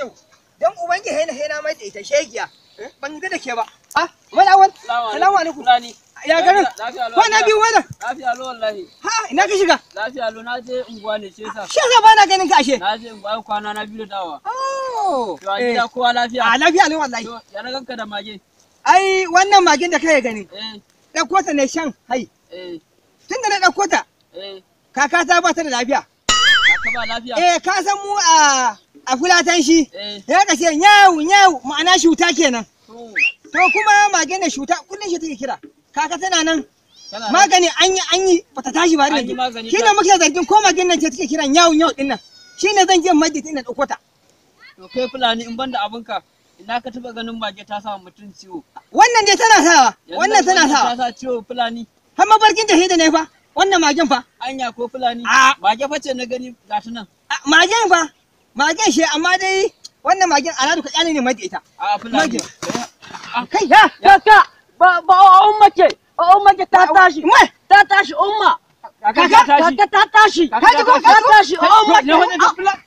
yau. Dan ubangi hena hena mai da ita shegiya. Ban ga da ke ba. Ah, wala awal. Salamu alaikum. Ya garin? Kwana biyu wannan. Lafiya lo wallahi. Ha, ina ka shiga? Lafiya lo, na je unguwa ne shi yasa. Shi yasa ba na ganin ka ashe. Na je unguwa kwana na biyu da dawa. Oh. To a gida kowa lafiya? A lafiya lo wallahi. To ya na ganka da mage? Ai wannan magen da kai gani. Eh. Ɗauko ta ne shan hai. Eh. Tunda na ɗauko ta. Eh. Kaka ta ba ta da lafiya. Kaka ba lafiya? Eh, ka san mu a fulatan shi. Eh. Ya ka ce nyawu nyawu ma'ana shuta kenan. To. To kuma magen da shuta kullum shi take kira. Kaka tana nan. Magani an yi bata tashi ba An yi magani. Shi ne muke zargin ko magen nan ce take kiran nyawu nyawu din nan. Shi ne zan je majid ina ɗauko ta. To kai Fulani in banda abinka ina ka taba ganin mage ta sa mutum ciwo? Wannan dai tana sawa. Yanzu Wannan tana sawa. Ta sa ciwo Fulani. Har mafarkin da da ne fa. Wannan magen fa. Anya ko Fulani? A. Mage fa ce na gani ga ta nan. Magen fa. Magen shi amma dai wannan magen aladu ka kyale ne mai da ita. A Fulani. Mage. Kai ya. Kaka ba ba umma ce, umma ce ta tashi. Mai. Ta tashi umma. Kaka Kaka ta tashi. Ka ji ko? Ta tashi umma. Ne wannan Fulani.